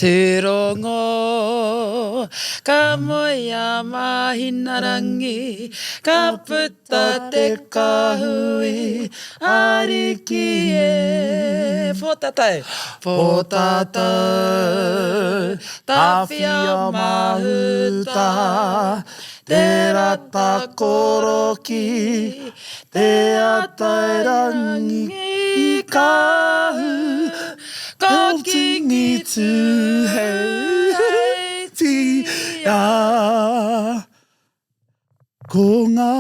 Tūrongo, ka moe a Māhinarangi, ka puta te kahui ariki e. Pōtatau, pōtatau, tāwhia mahuta, te rata koroki, te atairangi kahu. Ko Kingi Tūheitia Ko ngā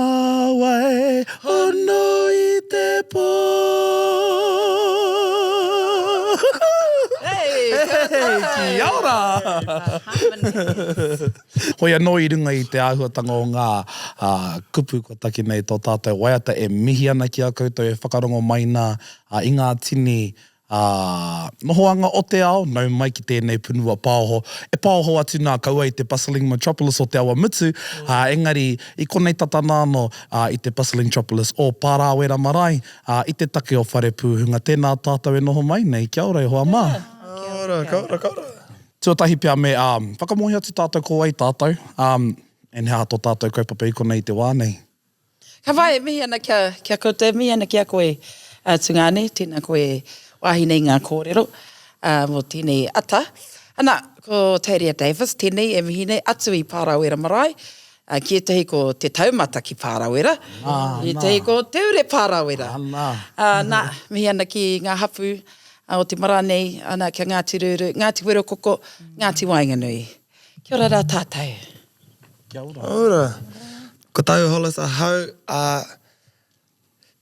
wai hono i te pō Kia ora! Hoi anō i runga i te āhuatanga o ngā kupu kua taki nei tō tātou waiata e mihi ana ki a koutou e whakarongo mai nā i ngā tini Ā, nohoanga o te ao, nau mai ki tēnei punua paoho, e paoho atu nā kaua i te bustling metropolis o Te Awamutu, ā, engari i konei tata nā anō, ā, i te bustling tropolis o Pārāwera marae, ā, i te take o Wharepūhunga. Tēnā tātou e noho mai nei, kia ora e hoa mā. Kia ora, kia ora, kia ora. Tuatahi pea me, ā, whakamōhio atu tātou ko wai tātou, ā, and he aha tō tātou kaupapa i konei i te wā nei. Ka whai, e mihi ana kia, kia koutou, e mihi ana ki a koe, a Tungāne, tēnā koe e wāhi nei ngā kōrero mō tēnei ata. Ana, ko Teiria Davis tēnei e mihi nei, atu i Pārāwera marae, ki ētahi ko Te Taumata ki Pārāwera, ki ētahi ko Te Ure Pārāwera. Nā, mihi ana ki ngā hapū o te marae nei, ana, ki a Ngāti Ruru, Ngāti Werokoko, Ngāti Waenganui. Kia ora rā tātou. Kia ora. Kia ora. Ko Tahu Hollis ahau, ā,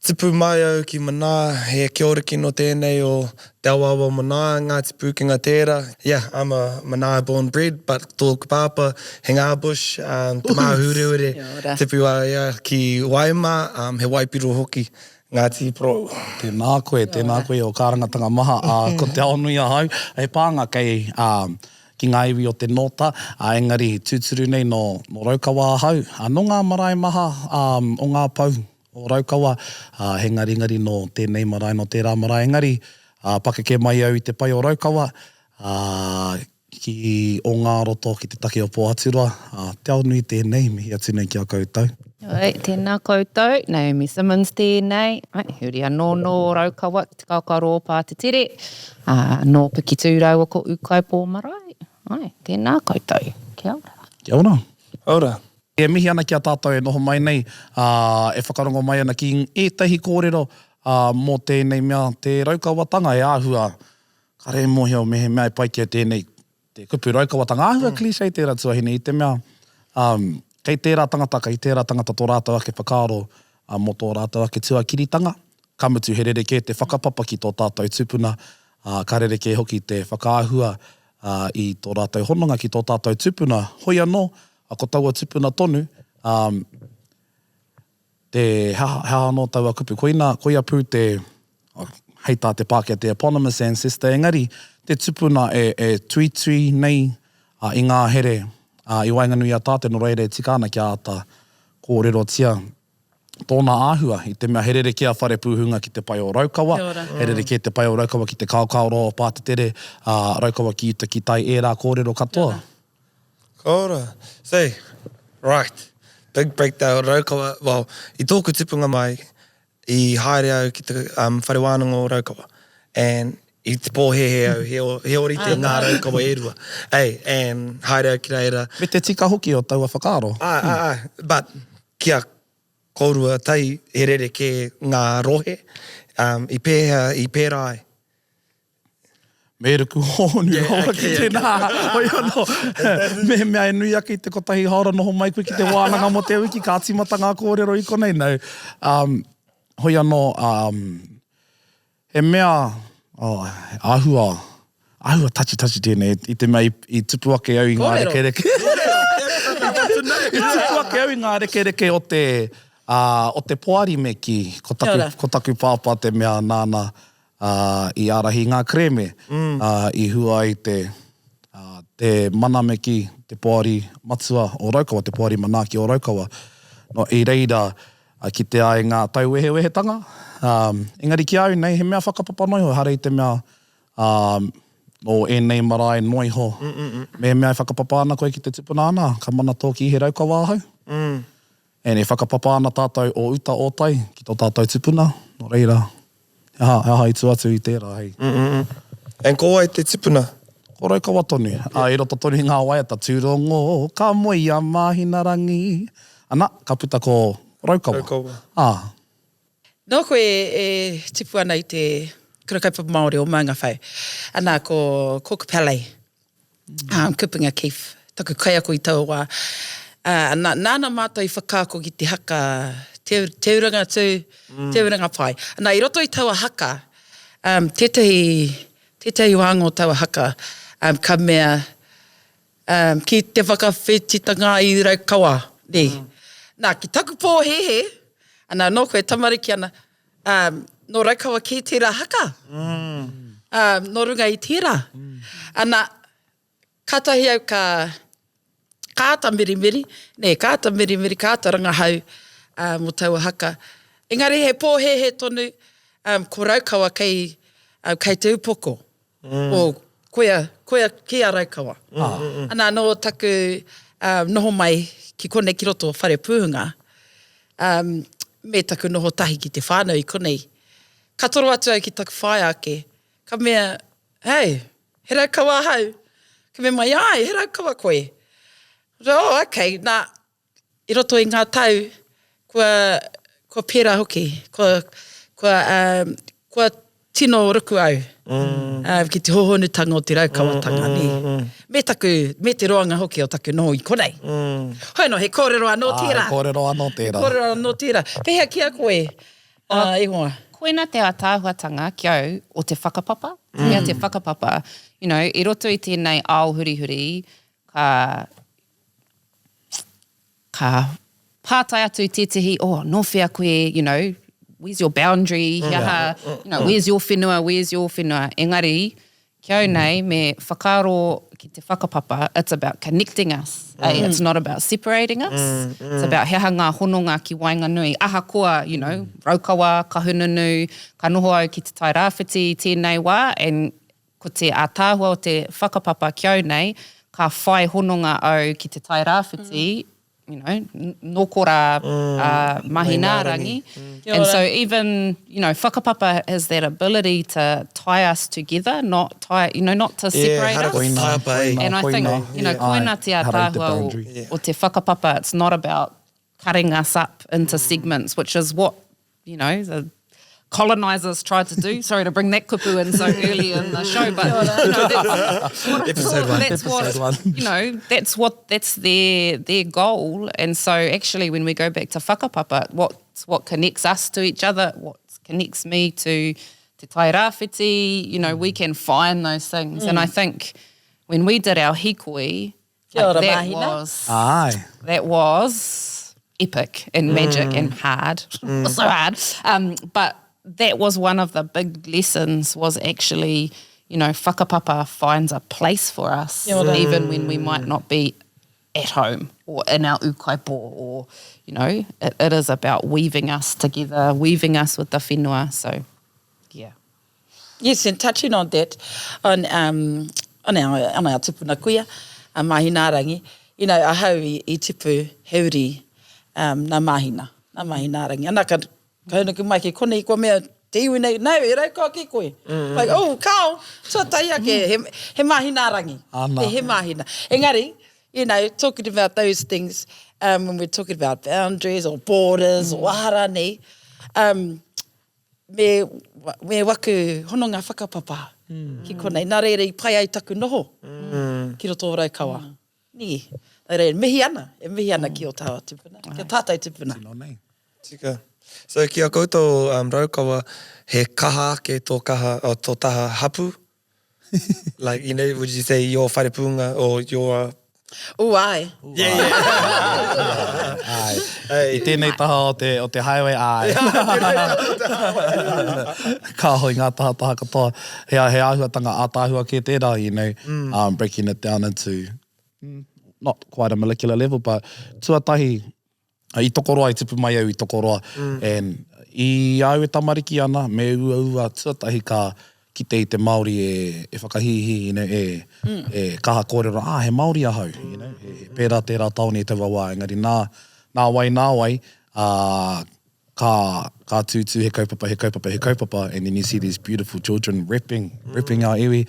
tipu mai au ki Manaia, he kia nō tēnei o Te Awaawa o Manaia, Ngāti Pūkenga tērā. Yeah, I'm a Manaia born bred, but tōku pāpā, he Ngā Bush, um, Te Māhūrewere, tipu a ia ki Waimā, um, he waipiro hoki, Ngāti Porou. Tēnā koe, tēnā koe o kārangatanga maha, ā, ko Te Aonui ahau, he pānga kei, ā, ki ngā iwi o te Nōta, ā, engari tūturu nei nō, nō Raukawa ahau, ā, nō ngā marae maha, ā, o ngā pou o Raukawa, ā, he ngaringari nō tēnei marae, nō tērā marae, engari, ā, pakeke mai au i te pae o Raukawa, ā, ki Ōngāroto, ki te take o Pōhaturoa, ā, te ao nui tēnei, mihi atu nei ki a koutou. Oi, tēnā koutou, Naomi Simmonds tēnei, ai, huri anō nō Raukawa ki Te Kaokaroa o Pātetere, ā, nō Pikitū rāua ko Ūkaipō marae, ai, tēnā koutou, kia ora. Kia ora. Kia ora. E mihi ana ki a tātou e noho mai nei, ā, e whakarongo mai ana ki ētahi kōrero, ā, mō tēnei mea, te Raukawatanga e āhua, kāre e mōhio mehemea e pai ki a tēnei Te kupu Raukawatanga, āhua cliché tērā tuahine i te mea, um, kei tērā tangata, kei tērā tangata tō rātou ake whakaaro uh, mō tō rātou ake tuakiritanga, ka mutu he rerekē te whakapapa ki tō tātou tupuna, uh, ka rerekē hoki te whakaahua uh, i tō rātou hononga ki tō tātou tupuna, hoi anō, uh, ko taua tupuna tonu, um, Te, he aha, he aha anō taua kupu? Koina, koia pū te, hei tā te Pākehā, te eponymous ancestor, engari te tupuna e, e tuitui nei a, i ngā here a, i waenganui i a tātou, nō reira e tika ana kia āta kōrerotia tōna āhua, i te mea he rerekē a Wharepūhunga ki te pae o Raukawa, he rerekē te pae o Raukawa ki te Kaokaoroa o Pātetere, ā, Raukawa ki uta ki tai, ērā kōrero katoa. Kia ora. So, right, big breakdown, Raukawa, well, i tōku tupunga mai, i haere au ki te um, whare wānanga o Raukawa, and i te pōhēhē au, he, he orite ngā Raukawa e rua. Ei, and haere au ki reira. Me te tika hoki o taua whakaaro. Āe, āe, āe, but ki a kōrua tahi, he rerekē ngā rohe, um, i pēhea, i pērā ai? Me ruku hōhonu rawa ki tēnā. Hoi anō, mehemea e nui ake i te kotahi haora noho mai koe ki te wānanga mō te wiki, ka tīmata ngā kōrero i konei. No. Um, hoi anō, um, he mea, oh, āhua, āhua touchy-touchy tēnei, i te mea i, i tupu ake au i ngā rekereke. I tupu ake au i ngā rekereke o te, uh, o te poari me kī, ko taku, ko taku pāpā te mea nāna, ā, i ārahi i ngā kerēme, ā, i hua ai te, ā, te mana me kī, te Poari Matua o Raukawa, te Poari Manaaki o Raukawa. Nō, i reira kitea ai ngā tauwehewehetanga, ā, engari ki a au nei, he mea whakapapa noa iho, ehara i te mea, ā, Nō ēnei marae noa iho. Mehemea e whakapapa ana koe ki te tupuna ana, ka mana tō kī he Raukawa ahau. And e whakapapa ana tātou o uta o tai ki tō tātou tupuna, nō reira, he aha, he aha i tua atu i tērā hei. And ko wai te tipuna? Ko Raukawa tonu, ā, i roto tonu i ngā waiata, Tūrongo, ka moe i a Māhinarangi. Ana, ka puta ko Raukawa. Raukawa. Ā. Nōku e tipu ana i te Kura Kaupapa Māori o Maungawhau, ana ko Koko Pele, um, Kupenga Keefe, taku kaiako i taua wā. Uh, na, nāna mātou i whakaako ki te haka te, te uranga tū, mm. te uranga pai. Ana, i roto i taua haka, um, tētahi, tētahi wāhanga o taua haka, um, ka mea, um, ki te whakawhititanga i Raukawa, nē. Mm. Nā, ki taku pōhēhē, ana, nōku e tamariki ana, um, nō Raukawa kē tērā haka. Mm. Um, nō runga i tērā. Mm. Ana, kātahi au ka, ka āta mirimiri, nē, ka āta mirimiri, ka āta rangahau uh, mō taua haka. Engari he pōhēhē tonu, um, ko Raukawa kei, uh, kei te upoko. Mm. O, koia, koia ki a Raukawa. Mm, mm, mm. Ana, nō taku um, noho mai ki konei ki roto o Wharepūhunga, um, me taku noho tahi ki te whānau i konei. Ka toro atu au ki taku whaea ake, ka mea, hey, he Raukawa ahau. Ka mea mai, ai, he Raukawa koe. Oh, okay, nā, i roto i ngā tau, kua, kua pērā hoki, kua, kua, um, kua tino ruku au mm. um, ki te hōhonutanga o te raukawatanga, mm, mm, mm, mm. Me taku, me te roanga hoki o taku noho i konei. Mm. Hoi no, he kōrero anō ah, tērā. He kōrero anō tērā. He kōrero anō tērā. Pēhea ki a koe, uh, e hoa? Koina te ātaahuatanga ki au o te whakapapa, mm. mea te whakapapa, you know, i roto i tēnei ao hurihuri, ka ka pātai atu tētehi, oh, nō whea koe, you know, where's your boundary, he aha, you know, where's your whenua, where's your whenua. Engari, ki au nei, me whakaaro ki te whakapapa, it's about connecting us, eh? It's not about separating us. It's about he aha ngā hononga ki waenganui, ahakoa, you know, Raukawa, Kahungunu, ka noho au ki Te Tai Rāwhiti i tēnei wā, and Ko te ātaahua o te whakapapa ki au nei, ka whai hononga au ki Te Tai Rāwhiti, you know, nō korā a Mahinaarangi. And so even, you know, whakapapa has that ability to tie us together, not tie, you know, not to separate us. Koina, And I think, you know, koina te ātaahua o te whakapapa, it's not about cutting us up into segments, which is what you know, the colonisers tried to do. Sorry to bring that kupu in so early in the show, but you know, that's what, Episode one. That's what, Episode one. you know, that's what that's their their goal. And so actually when we go back to whakapapa, what's what connects us to each other, what connects me to Te Tai Rāwhiti, you know, we can find those things. And I think when we did our hikoi, Kia ora, like that Mahina. was Āe. that was epic and magic and hard. so hard. Um, but that was one of the big lessons was actually, you know, whakapapa finds a place for us even when we might not be at home or in our ūkaipō or, you know, it, it is about weaving us together, weaving us with the whenua. So, yeah. Yes, and touching on that, on, um, on our, on our tupuna kuia, a Māhinaarangi, you know, ahau i, i tipu he uri um, nā Māhina, nā Māhinaarangi. Ana ka, ka haunuku mai ki konei, kua mea te iwi nei, no, e raukawa kē koe. Mm. Like, oh, kao, tuatahi ake, he, he Māhinaarangi. Ana. He, he Māhina. Engari, you know, talking about those things, um, when we're talking about boundaries or borders mm. or aha rānei, um, Me, me waku hononga whakapapa ki konei. Nā reira i pai ai taku noho ki roto o Raukawa. Nē. Nā reira, e mihi ana, e mihi ana ki ō tāua tūpuna, ki ō tātou tūpuna. Tino nei. Tika. So ki a koutou um, Raukawa, he kaha ake tō kaha, oh, tō taha hapu? Like, you know, would you say your wharepūnga or your... Ooh, āe. Yeah, yeah. Āe. I tēnei taha o te, o te highway, āe. Kāore i ngā tahataha katoa. He, he āhuatanga ātaahua kē tērā, you know, um, breaking it down into, not quite a molecular level, but tuatahi, I Tokoroa, i tupu mai au i Tokoroa, and i a au e tamariki ana, me uaua tuatahi ka kite i te Māori e, e whakahīhī, you know, e, e kaha kōrero, ah, he Māori ahau, you know, he, he pērā tērā tāone i taua wā, engari nā, nā wai, nā wai, ā, ka, ka tūtū he kaupapa, he kaupapa, he kaupapa, and then you see these beautiful children repping, repping our iwi,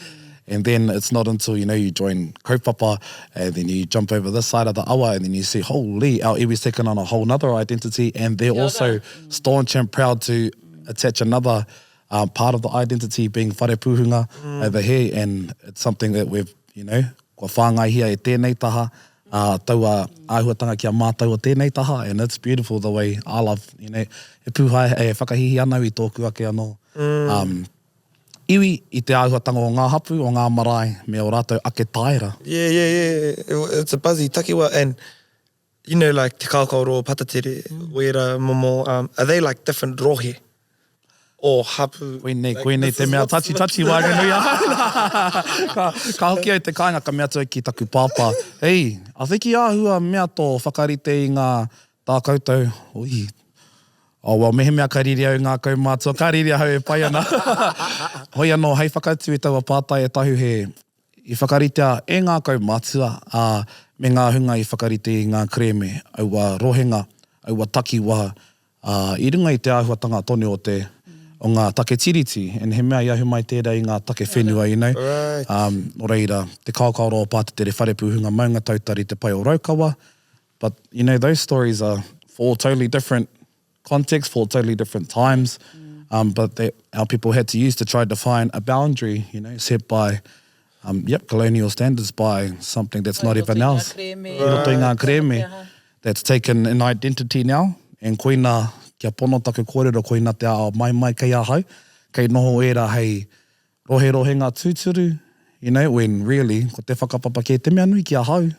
and then it's not until, you know, you join kaupapa, and then you jump over this side of the awa, and then you see, holy, our iwi's taken on a whole nother identity, and they're also staunch and proud to attach another um, part of the identity being whare pūhunga mm. over here, and it's something that we've, you know, kua whāngaihia e tēnei taha, uh, taua āhuatanga ki a mātou o tēnei taha, and it's beautiful the way I love, you know, e pūhai, e whakahihi ana au i tōku ake anō. Mm. Um, iwi i te āhuatanga o ngā hapu, o ngā marae, me o rātou ake taera. Yeah, yeah, yeah, it's a buzzy takiwa, and you know like Te Kaokaoroa Patatere, mm. wera momo, um, are they like different rohe? Or hapu? Koinei, like, koinei te mea tachi tachi waenganui ahau. ka, ka hoki au te kāinga ka mea atu au ki taku pāpā, Hey, I think i āhua mea tō whakarite i ngā tā koutou, oi, Oh, well, mehemea ka riri au ngā kaumātua, ka riri ahau e pai ana. Hoi anō, hei whakautu i taua pātai e Tahu he, I whakaritea e ngā kaumātua, ā, me ngā hunga i whakarite i ngā kerēme, aua rohenga, aua takiwā, ā, i runga i te āhuatanga tonu o te, o ngā take tiriti, and he mea i ahu mai tērā i ngā take whenua, you know. Right. Um, nō reira, te kaokaoroa o Pātetere Wharepūhunga Maunga Tautari Te Pae o Raukawa, but, you know, those stories are for totally different context for totally different times, um, but that our people had to use to try to define a boundary, you know, set by, um, yep, colonial standards by something that's not even ours. I roto i ngā kerēme, that's taken an identity now, and koina, kia pono taku kōrero, koina te ao maimai kei ahau, kei noho ērā hei roherohenga tūturu, you know, when really, ko te whakapapa kē te mea nui ki ahau.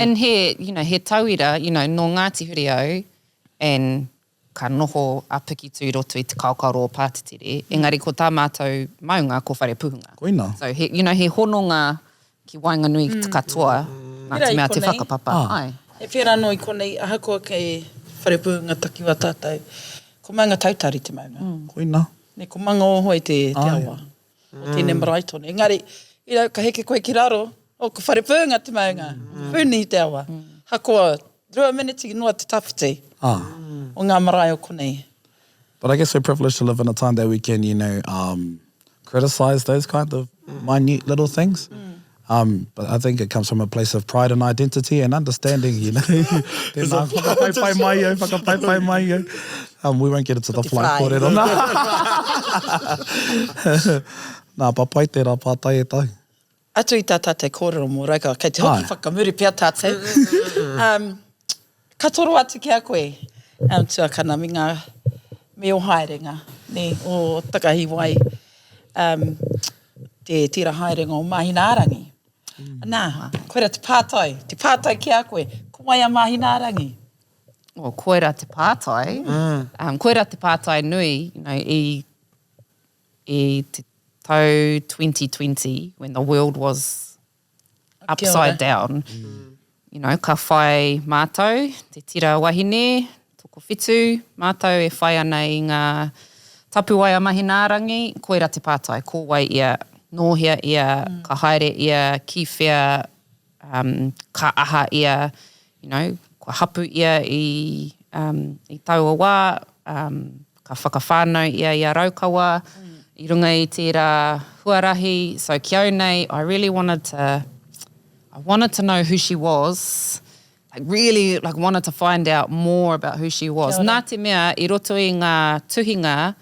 And he, you know, he tauira, you know, nō Ngāti Huri au, and ka noho a Pikitū i roto i Te Kaokaoroa o Pātetere, engari ko tā mātou maunga ko Wharepuhunga. Koina. So he, you know, he hononga ki waenganui i te katoa, nā te mea te whakapapa, āe. He whera anō i konei, ahakoa kei Wharepuhunga takiwā tātou, ko Maungatautari te maunga. Koina. Nei, ko Mangaohoi te, te awa o tēnei marae tonu. Engari, you know, ka heke koe ki raro, oh, ko Wharepūnga te maunga, Puni te awa. Hakoa, rua miniti noa te tawhiti o ngā marae o konei. But I guess we're privileged to live in a time that we can, you know, um, criticise those kind of minute little things. Um, but I think it comes from a place of pride and identity and understanding, you know. Tēnā, whakapaipai mai au, whakapaipai mai au. Um, we won't get into the fly kōrero. Nā, Nā, papai tērā pātai e Tahu. Atu i tā tātou kōrero mō Raukawa, kei te hoki whakamuri pea tātou. Um, ka toro atu ki a koe, um, tuakana, me ngā, me ō haerenga, nē, ō takahi wai, um, te tira haerenga o Māhinaarangi. Nā, koira te pātai, te pātai ki a koe, ko wai a Māhinaarangi? Well, koira te pātai. Um, koira te pātai nui, you know, i i te tau 2020 when the world was upside down, you know, ka whai mātou, te tira wahine, tokowhitu, mātou e whai ana i ngā tapuwae a Mahinaarangi, koira te pātai, ko wai ia, nō hea ia, ka haere ia, ki whea, um, ka aha ia, you know, kua hapu ia i, um, i taua wā, um, ka whakawhānau ia i a Raukawa, i runga i tērā huarahi, so ki au nei, I really wanted to, I wanted to know who she was, like really like wanted to find out more about who she was. Nā te mea, i roto i ngā tuhinga,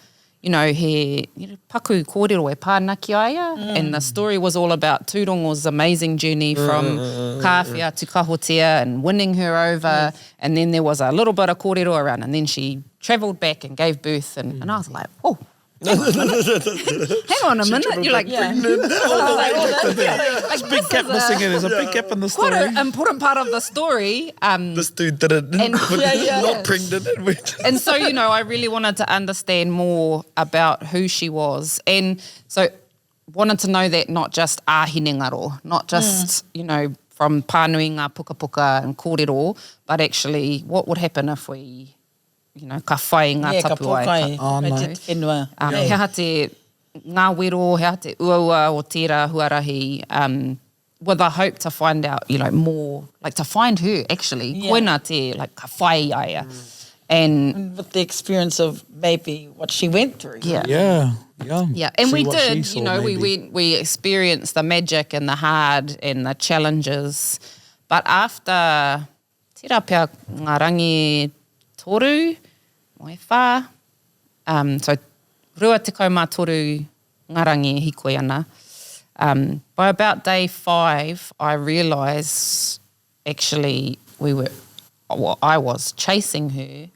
you know, he you know, paku kōrero e pā ana ki a ia, mm. and the story was all about Tūrongo's amazing journey mm, from mm, mm, mm, Kāwhia to Kahotea and winning her over, yes. and then there was a little bit of kōrero around, and then she travelled back and gave birth, and, mm. and I was like, oh, Hang on a minute. Hang on a minute. You're like, yeah. There's a big gap missing in. There's a big gap in the story. Quite an important part of the story. Um, this dude didn't. And, yeah, yeah. Not pregnant. And so, you know, I really wanted to understand more about who she was. And so wanted to know that not just a hinengaro, not just, mm. you know, from pānui ngā pukapuka and kōrero, but actually what would happen if we you know, ka whai ngā yeah, tapuwae. Ka pōkai, ka, oh, no. te whenua. Um, yeah. He aha te... ngā wero, he aha te uaua o tērā huarahi, um, with a hope to find out, you know, more, like to find her actually, yeah. koina te, like ka whai i a ia. Mm. And, and with the experience of maybe what she went through. Yeah. Yeah. Yeah. Yeah. And See we what she did, saw, you know, we maybe. went, we experienced the magic and the hard and the challenges. But after, tērā pea ngā rangi toru, moe whā, um, so 23 ngā rangi e hikoi ana. Um, by about day five, I realised actually we were, well, I was chasing her,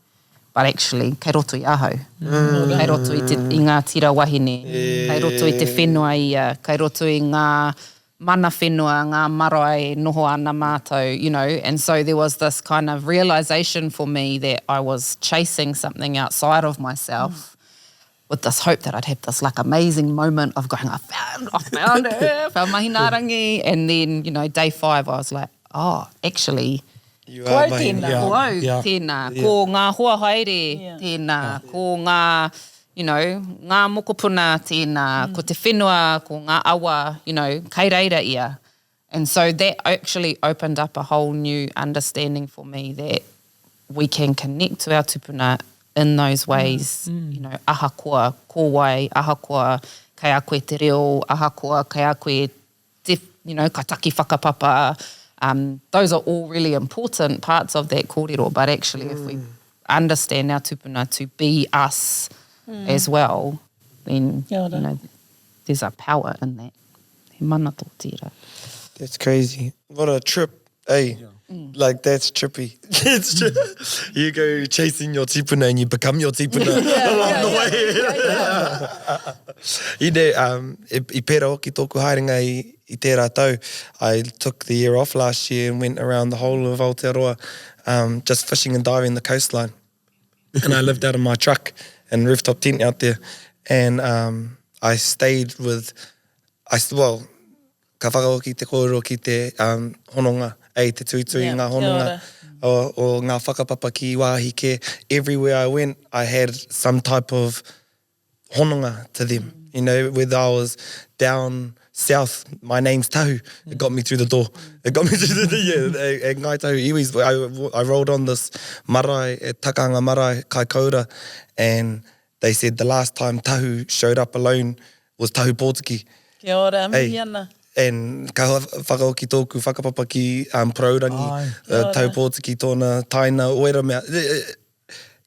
but actually kei roto i ahau. Mm. Kei roto i, te, i ngā tira wahine, kei roto i te whenua ia, kei roto i ngā mana whenua, ngā marae e noho ana mātou, you know, and so there was this kind of realisation for me that I was chasing something outside of myself mm. with this hope that I'd have this like amazing moment of going, I found, I found her, found Mahinaarangi, and then, you know, day five I was like, oh, actually, You Ko are au Mahina. tēnā. Yeah. Ko au Yeah. tēnā, Yeah. ko ngā hoa haere Yeah. tēnā, ko ngā, you know, ngā mokopuna tēnā, ko te whenua, ko ngā awa, you know, kei reira ia. And so that actually opened up a whole new understanding for me that we can connect to our tupuna in those ways, you know, ahakoa ko wai, ahakoa kei a koe te reo, ahakoa kei a koe te, you know, ka taki whakapapa, um, those are all really important parts of that kōrero, but actually if we understand our tupuna to be us as well, then, Kia ora. you know, there's a power in that. He mana tō tērā. That's crazy. What a trip, eh? Like that's trippy. it's tri- you go chasing your tipuna and you become your tipuna along the way. I ne, um, i, i pera hoki tōku haerenga i, i tērā tau. I took the year off last year and went around the whole of Aotearoa um, just fishing and diving the coastline. And I lived out of my truck and rooftop tent out there. And um, I stayed with, I, well, Ka whakahoki te kōrero ki te um, hononga, ei, te tuitui i Yeah, ngā kia hononga ora. o, o ngā whakapapa ki wāhi kē. Everywhere I went, I had some type of hononga to them. You know, whether I was down south, my name's Tahu. It got me through the door. It got me through the door. Yeah, at Ngāi Tahu iwis, I, I rolled on this marae, at Takanga marae, Kaikoura, and they said the last time Tahu showed up alone was Tahu Pōtiki. Kia ora, Hey, mihi ana. And ka whakahoki tōku whakapapa ki um, Porourangi, uh, Tahu Pōtiki tōna taina, wera mea. Eh, eh,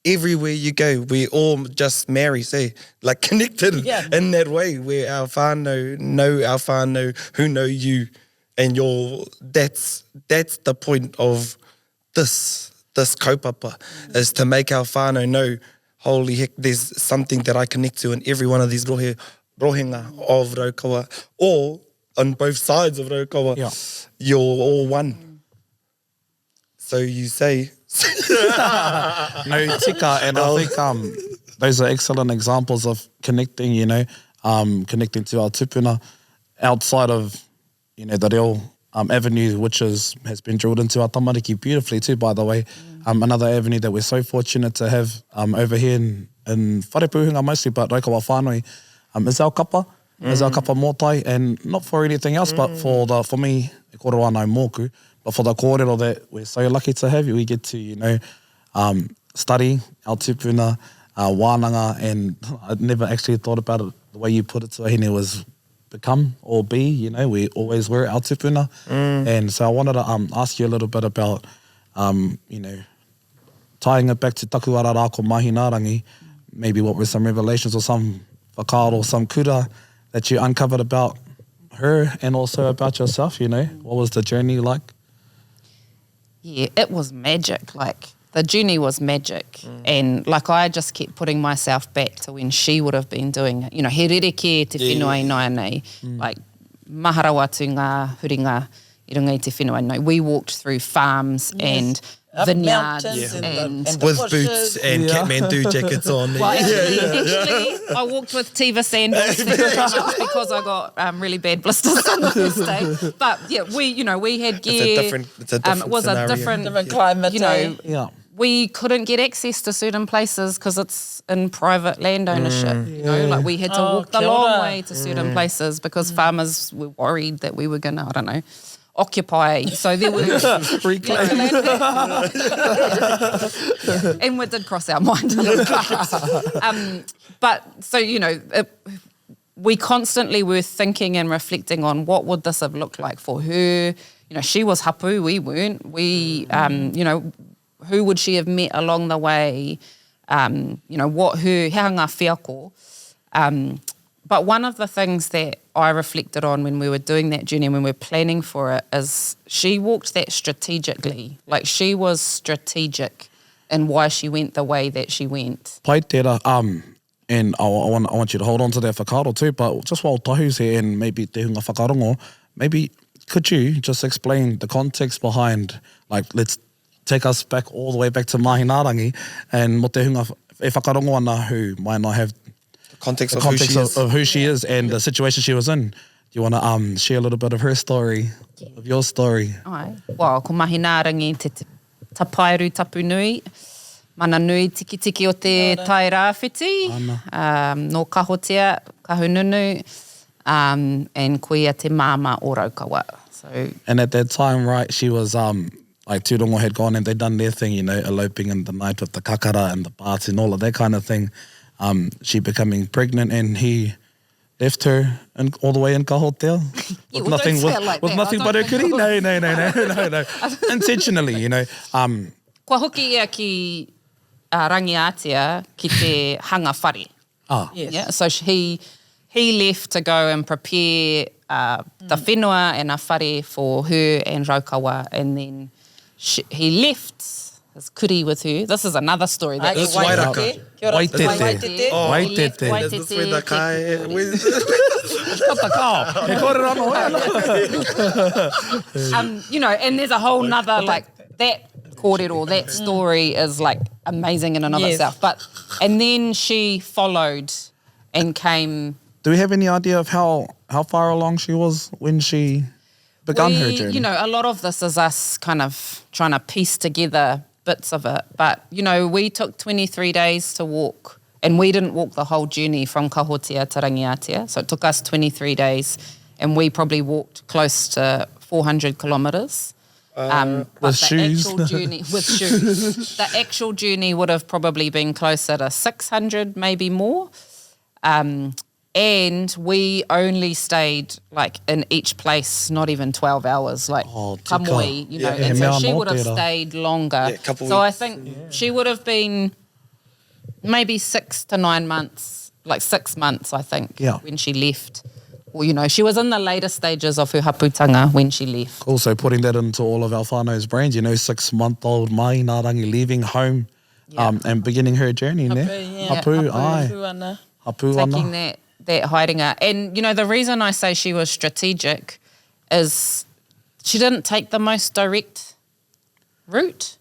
Everywhere you go, we all just marry, see, like connected Yeah. in that way where our whānau know our whānau who know you and your that's that's the point of this this kaupapa is to make our whānau know holy heck there's something that I connect to in every one of these rohe rohenga of Raukawa or on both sides of Raukawa Yeah. you're all one so you say No, tika, and I think um, those are excellent examples of connecting, you know, um, connecting to our tupuna outside of, you know, the reo um, avenue, which is has been drilled into our tamariki beautifully too, by the way. Um, another avenue that we're so fortunate to have um, over here in, in Wharepuhunga mostly, but Raukawa whānui, um, is our kapa, is our kapa mōtai, and not for anything else, but for the, for me, e kōrero ana au mōku, but for the kōrero that we're so lucky to have, we get to, you know, um, study our tupuna, uh, wānanga, and I never actually thought about it the way you put it, Tuahine, was become or be, you know, we always were our tupuna. And so I wanted to um, ask you a little bit about, um, you know, tying it back to taku ara rā ko Mahinaarangi, maybe what were some revelations or some whakaaro, some kura that you uncovered about her and also about yourself, you know? What was the journey like? Yeah, it was magic. Like the journey was magic. And like I just kept putting myself back to when she would have been doing it. You know, he rerekē te whenua yeah. ināianei. Like maha rawa atu ngā huringa i runga i te whenua. No, we walked through farms and Up vineyards mountains and, and, the, and the with bushes. boots and Yeah. Kathmandu jackets on Well, actually, actually, I walked with Teva sandals because I got um, really bad blisters on the first day. But yeah, we, you know, we had gear. different- it's a Um, different it was scenario. a different, Different climate, You know, eh? Yeah. We couldn't get access to certain places because it's in private land ownership. You know, like we had to Oh, walk the kia long ora. way to certain places because farmers were worried that we were gonna, I don't know, occupy. So there were Reclaim. and it did cross our mind a little bit. Um, but so you know, it, we constantly were thinking and reflecting on what would this have looked like for her. You know, she was hapu, we weren't. We, um, you know, who would she have met along the way? Um, you know, what her, he aha ngā wheako. Um, but one of the things that I reflected on when we were doing that journey and when we were planning for it is she walked that strategically. Like she was strategic in why she went the way that she went. Pai tērā, um, and I, I, want, I want you to hold on to that whakaaro too, but just while Tahu's here and maybe te hunga whakarongo, maybe could you just explain the context behind, like, let's take us back all the way back to Mahinaarangi, and mo te hunga e whakarongo ana who might not have The context the of who context she of, is. of who she is and the situation she was in. Do you want to um, share a little bit of her story, of your story? Ai. Well, ko Mahinaarangi te, te tapaeru tapu nui, mana nui tikitiki o te tai rāwhiti, um, nō Kahotea, Kahungunu, um, and koia te māmā o Raukawa. So, And at that time, right, she was um like Tūrongo had gone and they'd done their thing, you know, eloping in the night with the kakara and the baths and all of that kind of thing. Um, she becoming pregnant and he left her in, all the way in Kahotea. Yeah, With well, don't nothing say with, it like with that. I nothing don't but her think kuri. No, no, no, no, no, no. Intentionally, you know. Um, Kua hoki ia ki uh, Rangiātea ki te hanga whare. ah, Yes. Yeah, so he, he left to go and prepare uh, the whenua and a whare for her and Raukawa, and then she, he left his kuri with her. This is another story. That This Wairaka. Kia ora. Waitete. Waitete. Oh. He left Waitete. Is this where the kai... where's- Katakao. He kōrero anō, hoi anō. um, you know, and there's a whole nother like that kōrero, that story is like amazing in and of Yes. itself. But and then she followed and came Do we have any idea of how, how far along she was when she begun her We- journey? You know, a lot of this is us kind of trying to piece together bits of it. But, you know, we took 23 days to walk and we didn't walk the whole journey from Kahotea to Rangiatea. So it took us 23 days and we probably walked close to 400 kilometres. Um, but With the shoes. actual journey with shoes, the actual journey would have probably been closer to 600, maybe more. Um, and we only stayed like in each place, not even 12 hours, like Oh, tika. kamoi, you know. Yeah. And He so mea she anō would have tērā. stayed longer. Yeah, couple so I weeks. think she would have been maybe six to nine months, like six months, I think, Yeah. when she left. Well, you know, she was in the later stages of her haputanga when she left. Also putting that into all of our whānau's brains, you know, six-month-old Mahinaarangi leaving home um, and beginning her journey, ne? yeah. Hapu, Hapu. ai. Hapu ana. Hapu taking ana. that that haerenga. And you know, the reason I say she was strategic is she didn't take the most direct route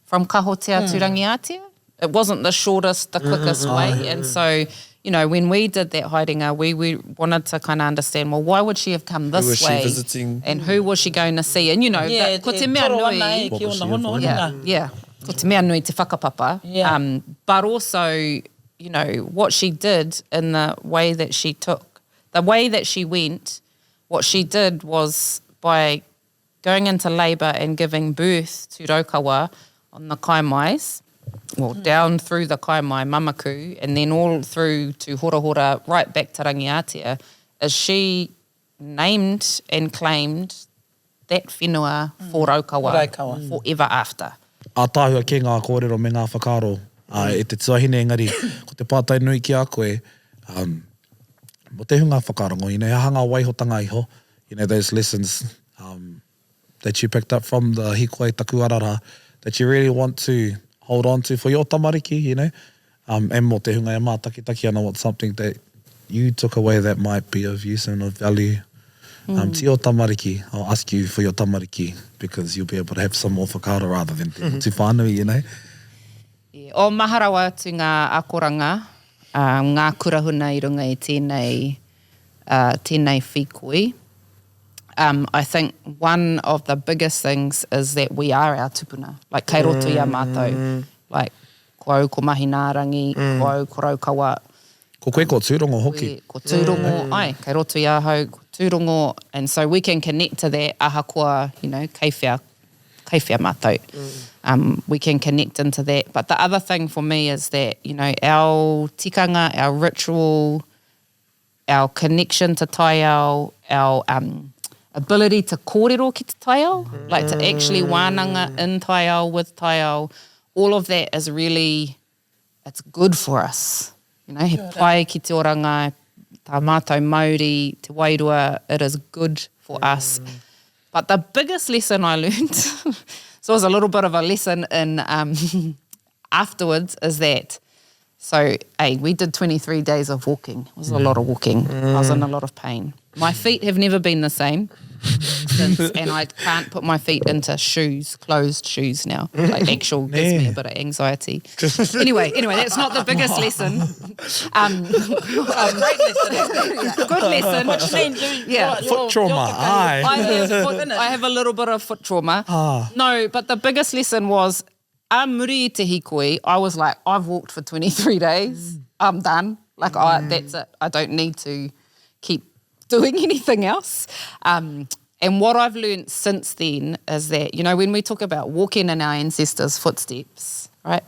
from Kahotea to Rangiatea. It wasn't the shortest, the quickest way. And so, you know, when we did that haerenga, we, we wanted to kind of understand, well, why would she have come this was she way? visiting? And who was she going to see? And, you know, Yeah, the, ko e te mea toro nui, ana e ki What was ona she hono avoiding? yeah, yeah. Ko te mea nui te whakapapa. Yeah. Um, but also, you know, what she did in the way that she took, the way that she went, what she did was by going into labour and giving birth to Raukawa on the Kaimais, well, down through the Kaimai Mamaku and then all through to Horahora, right back to Rangiatea, is she named and claimed that whenua for Raukawa, Raukawa. forever after. Ātaahua kē ngā kōrero me ngā whakaaro uh, e te tuahine, engari ko te pātai nui ki a koe, um, mo te hunga whakarongo, you know, he aha ngā waihotanga iho, you know, those lessons um, that you picked up from the hikoi taku arara that you really want to hold on to for your tamariki, you know, um, and mō te hunga e mātakitaki ana what's something that you took away that might be of use and of value um, to your tamariki. I'll ask you for your tamariki because you'll be able to have some more whakaaro rather than te motu whānui, you know. Yeah. O maha rawa atu ngā akoranga, uh, ngā kurahuna i runga i tēnei, uh, tēnei whīkoi. Um, I think one of the biggest things is that we are our tupuna. Like, kei roto i a mātou. Like, ko au ko Mahinaarangi, ko au ko Raukawa. Ko koe ko Tūrongo hoki. Ko Tūrongo, ai, kei roto i ahau, ko Tūrongo, and so we can connect to that ahakoa, you know, kei whea, kei whea mātou. Um, we can connect into that. But the other thing for me is that, you know, our tikanga, our ritual, our connection to taiao, our um, ability to kōrero ki te taiao, like to actually wānanga in taiao, with taiao, all of that is really, it's good for us. You know, he pai ki te oranga, tā mātou mauri, te wairua, it is good for us. But the biggest lesson I learned, so it was a little bit of a lesson in um, afterwards, is that, so, hey, we did 23 days of walking. It was a lot of walking. I was in a lot of pain. My feet have never been the same since, and I can't put my feet into shoes, closed shoes now. Like actual gives me a bit of anxiety. Anyway, anyway, that's not the biggest lesson. Um, Great lesson. good lesson. What you mean? You, Yeah. you're- Foot trauma, you're the- aye. I have, foot, I have a little bit of foot trauma. No, but the biggest lesson was a muri i te hikoi, I was like, I've walked for 23 days. I'm done. Like, I, that's it. I don't need to keep doing anything else. Um, and what I've learned since then is that, you know, when we talk about walking in our ancestors' footsteps, right?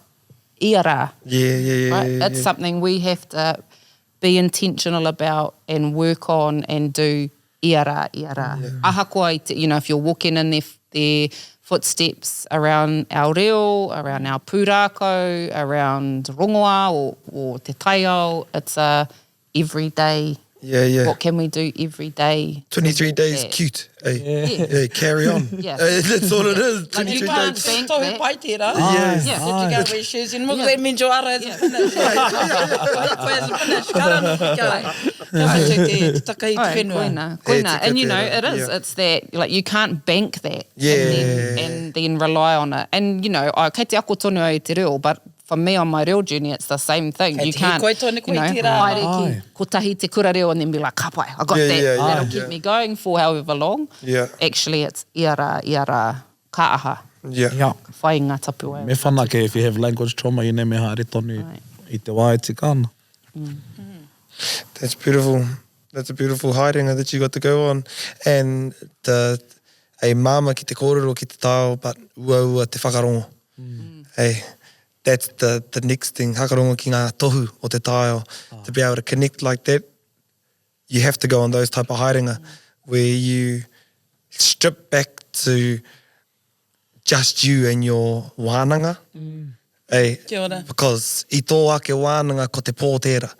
Ia rā. Yeah, yeah, yeah. Right? yeah, It's yeah. something we have to be intentional about and work on and do ia rā, ia rā. Ahakoa, i te, you know, if you're walking in their, their footsteps around our reo, around our pūrākau, around rongoa or, or te taiao, it's a everyday, Yeah, yeah. what can we do every day? to 23 walk days, that? cute. Hey, yeah. carry on. Yeah. Hey, that's all it is. Like, you 23 can't days. bank Tohu that. pai tērā. Yeah. Yeah. Did you go wear shoes? And yeah. that means your ara is finished. Koe is finished. Ka rano ki ka. Ka whatu te te taka i te Oh, whenua. koina, koina. tika And you know, tērā, it is. yeah. It's that, like, you can't bank that. Yeah. And then, and then rely on it. And, you know, I, kei te ako tonu au i te reo, but for me on my reo journey, it's the same thing. Kei You te can't, hīkoi tonu koe you know, i tērā. haere ki kotahi te kura reo and then be like, ka pai, I got Yeah, that. yeah, yeah, That'll yeah. keep me going for however long. Yeah. Actually, it's ia rā, ia rā, ka aha. Yeah. Yeah. Ka whai ngā tapuwae. Me whanake, if you have language trauma, you know, me haere tonu i te wā e tika ana. That's beautiful. That's a beautiful haerenga that you got to go on. And the, ei māmā ki te kōrero ki te tao, but uaua te whakarongo. Hey, that's the, the next thing, whakarongo ki ngā tohu o te taiao. To be able to connect like that, you have to go on those type of haerenga where you strip back to just you and your wānanga. Ei, Kia ora. Because i tō ake wānanga ko te pō tērā.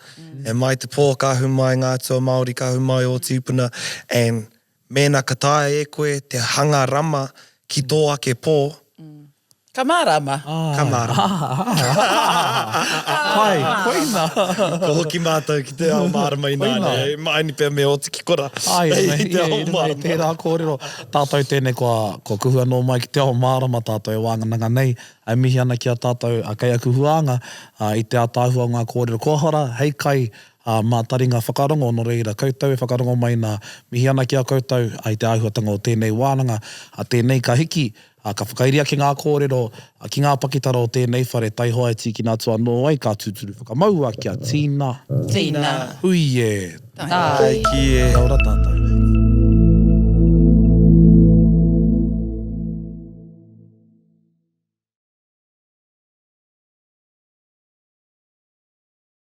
E mai te pō ka ahu mai ngā atua Māori, ka ahu mai ō tīpuna, and mēnā ka taea e koe te hanga rama ki tō ake pō, Ka mārama. ka mārama. Pai, koina. Ka hoki mātou ki te ao mārama ināianei, maini pea me oti ki kora. Ai, I te ao i runga i mārama. tērā kōrero, tātou tēnei kua, kua kuhu anō mai ki te ao mārama tātou e wāngananga nei, e mihi ana ki a tātou a kei aku huānga i te ātaahua o ngā kōrero kua hora hei kai mā taringa whakarongo, nō reira koutou e whakarongo mai nā, mihi ana ki a koutou i te āhuatanga o tēnei wānanga, a tēnei ka hiki, ā, ka whakairia ki ngā kōrero, ki ngā pakitara o tēnei whare taihoa e tīkina atu anō ai ka tūturu whakamaua kia tīna. Tīna. Hui e. Tāiki e. Kia ora tātou.